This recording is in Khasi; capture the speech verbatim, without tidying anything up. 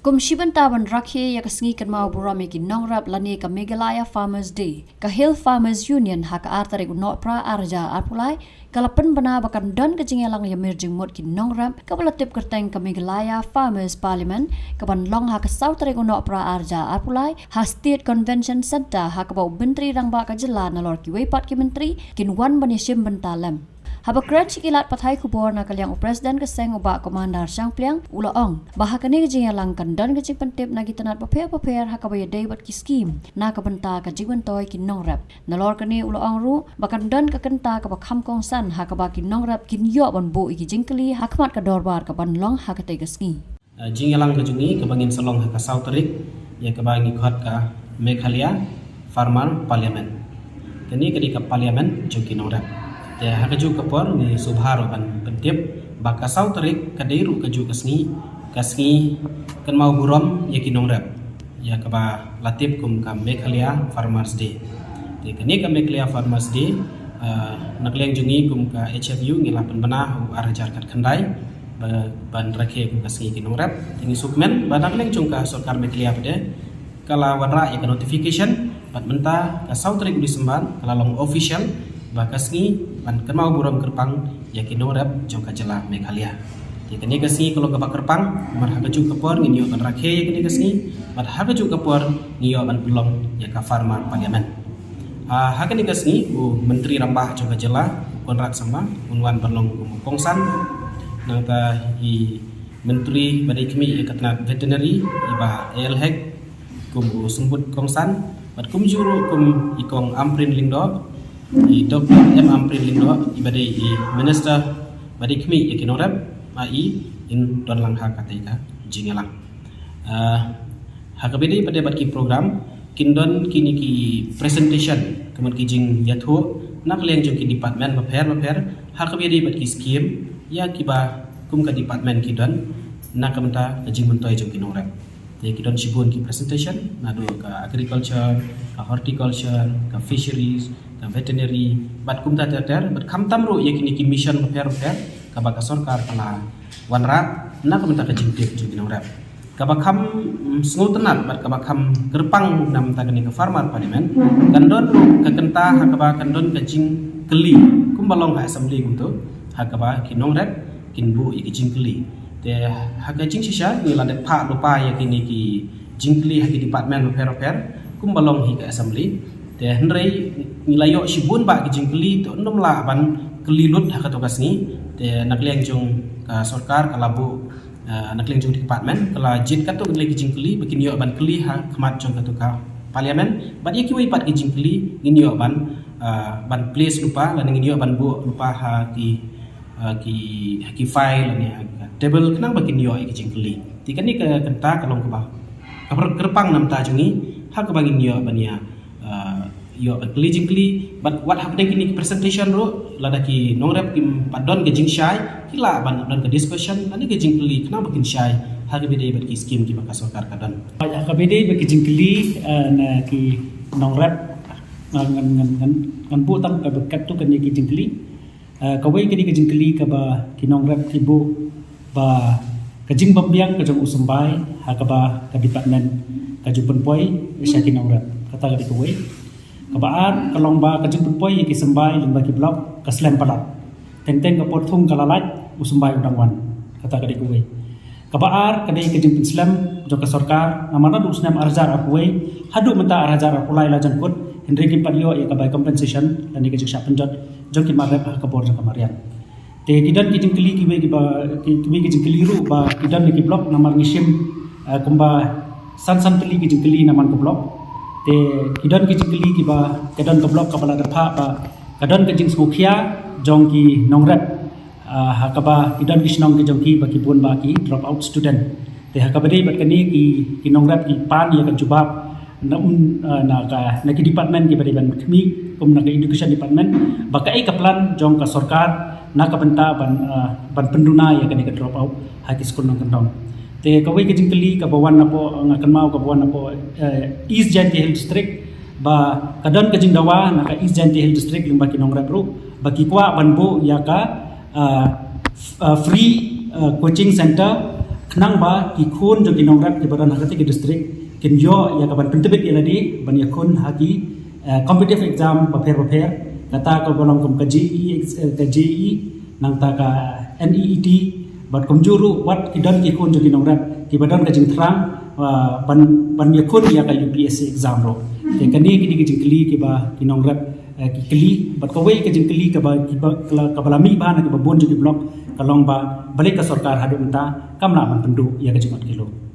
Kum shi bynta ban rakhe ïa ka sngi kynmaw burom ïa ki nongrep lane ka Meghalaya Farmers Day, ka Hill Farmers Union ha ka ar tarik u Nohprah ar hajar arphew lai ka la pynbna ba kan don ka jingïalang ïamir jingmut ki nongrep kaba la tip kyrteng ka Meghalaya Farmers Parliament, kaban long ha ka saw tarik u Nohprah ar hajar arphew lai ha State Convention Centre, ha kaba u Myntri Rangbah ka jylla nalor kiwei pat ki myntri kin wan ban ïashim bynta lem. Haba kren sha ki lad pathai khubor na ka liang u President ka seng u Bah Commander Shangpliang u la ong ba ha kane ka jingïalang kan don ka jingpyntip na ki tnat bapher bapher ha kaba ïadei bad ki skim na ka bynta ka jingmyntoi ki nongrep. Nalor kane u la ong ruh ba kan don ka kynta kaba kham kongsan ha kaba ki nongrep kin ïoh ban buh ïa ki jingkylli ha khmat ka dorbar kaban long ha katei ka sngi. Uh, jingïalang ka jong ngi kaba ngin sa long ha ka saw tarik, ïa kaba ngi khot ka Meghalaya Farmer Parliament. Kane ka dei ka parliament jong ki nongrep. Te ha kajuh ka por ngi sngewbha ruh ban pyntip ba ka saw tarik ka dei ruh kajuh ka sngi, ka sngi kynmaw burom ïa ki nongrep, ïa kaba la tip kum ka Meghalaya Farmers Day. Te kane ka Meghalaya Farmers Day, uh, na ka liang jong ngi kum ka H F U ngi la pynbna ha u ar hajar khatkhyndai ba, ban rakhe kum ka sngi ki nongrep. Te ngi sngewkmen ba na ka liang jong ka sorkar Meghalaya pat ka la wanrah ïa ka notification bad mynta ka saw tarik u December ka la long official ba ka sngi ban kynmaw burom kyrpang ïa ki nongrep jong ka jylla Meghalaya. Te kane ka sngi ka long kaba kyrpang namar ha kajuh ka por ngin ïoh ban rakhe ïa kane ka sngi bad ha kajuh ka por ngin ïoh ban pynlong ïa ka Farmer Parliament. Ha, ha kane ka sngi u Myntri Rangbah jong ka jylla u Conrad Sangma un wan ban long kum u kongsan, nangta i Myntri ba dei khmih ïa ka tnat veterinary i Bah A L Hek kum u symbud kongsan, bad kumjuh ruh kum i Kong Ampareen Lyngdoh, i Doctor M Ampareen Lyngdoh i ba dei i Minister ba dei khmih ïa ki nongrep, ma i in don lang ha katei ka jingïalang. Uh, ha kaba ïadei pat bad ki program kin don kine ki presentation, ka mut ki jingïathuh na ka liang jong ki department bapher bapher ha kaba ïadei bad ki skim ïa kiba kum ka department ki don na ka bynta ka jingmyntoi jong ki nongrep. Te ki don shibun ki presentation naduh ka agriculture, ka horticulture, ka fisheries, ka veterinary, bad kumta ter ter, bad khamtam ruh ïa kine ki mission bapher bapher kaba ka sorkar ka la wanrah na ka bynta ka jingtip jong ki nongrep. Kaba kham, mm, sngewtynnat bad kaba kham kyrpang na bynta kane ka Farmer Parliament kan don ruh ka kynta ha kaba kan don ka jingkylli kumba long ha assembly kumto, ha kaba ki nongrep kin buh ïa ki jingkylli. Te ha ka jingshisha ngi la dep phah lypa ïa kine ki jingkylli ha ki department bapher bapher kumba long hi ka assembly. Te hynrei ngi la ïoh shibun bah ki jingkylli, te ym lah ban kylli lut ha kato ka sngi. Te na ka liang jong ka sorkar ka la buh, uh, na ka liang jong department ka la jied kato ka lei ki jingkylli ba kin ïoh ban kylli ha khmat jong kato ka parliament. Bad ïa kiwei pat ki jingkylli ngin ïoh ban, uh, ban place lypa lane ngin ïoh ban buh lypa ha ki, uh, ki, ha ki file lane ha ki table khnang ba kin ïoh ïa ki jingkylli. Te kane ka kynta ka long kaba, kaba kyrpang na bynta jong ngi ha kaba ngin ïoh ban ïa, uh, ïoh ban kylli jingkylli. Bad wat hapdeng kine ki presentation ruh lada ki nongrep kim pat don ka jingshai ki lah ban don ka discussion lane ka jingkylli khnang ba kin shai ha kaba ïadei bad ki skim kiba ka sorkar ka don. Ha kaba ïadei bad ki jingkylli, uh, na ki nongrep, ngan, ngan, ngan, ngan, ngan buh tang kaba katto katne ki jingkylli. Uh, kawei ka dei ka jingkylli kaba ki nongrep ki buh ba ka jingbymbiang ka jong u symbai ha kaba ka department ka ju pynpoi sha ki nongrep. Kata ka dei kawei. Kaba ar ka long ba ka jingpynpoi ïa ki symbai lyngba ki block ka slem palat. Teng teng ka por thung ka la lait u symbai u dang wan. Kata ka dei kawei. Kaba ar ka dei ka jingpynslem jong ka sorkar namar naduh u snem ar hajar arphew wei haduh mynta ar hajar arphew lai la jan kut, hynrei kim pat ïoh ïa ka bai compensation lane ka jingshah pynjot jong ki mar rep ha ka bor jong ka mariang. Te ki don ki jingkylli kiwei kiba, ki, kiwei ki jingkylli ruh ba ki don na ki block namar ngi shim, eh, kumba san san tylli ki jingkylli na man ka block. Te ki don ki jingkylli kiba ka don ka block kaba la dep phah ba ka don ka jingsngewkhia jong ki nongrep, ah, ha kaba ki don ki shnong ki jong ki ba ki bun ba ki drop out student. Te ha kaba dei bad kane ki, ki nongrep ki pan ïa ka jubab na un, ah, na ka, na ki department kiba dei ban khmih kum na ka education department ba kaei ka plan jong ka sorkar na ka bynta ban, ah, ban pynduna ïa kane ka drop out ha ki skul nongkyndong. Te kawei ka jingkylli kaba wan napoh, nga kynmaw kaba wan napoh, eh, East Jaintia Hills District ba ka don ka jingdawa na ka East Jaintia Hills District lyngba ki nongrep ruh ba ki kwah ban buh ïa ka, ah, f-, ah, free, ah, coaching center, khnang ba ki khun jong ki nongrep kiba don ha kata ki district kin ïoh ïa ka ban pyntbit ïa lade ban ïakhun ha ki competitive exam bapher bapher, kata kaba long kum ka JEE, ka JEE, nangta ka NEET, bad kumjuh ruh wat ki don ki khun jong ki nongrep kiba don ka jingthrang ban ban ïakhun ïa ka UPSC exam ruh. Te kane kine ki jingkylli kiba ki nongrep ki kylli, bad kawei ka jingkylli kaba kaba la mih bha na kiba bun jong ki block ka long ba balei ka sorkar haduh mynta kam lah ban pynduh ïa ka jingot kilo.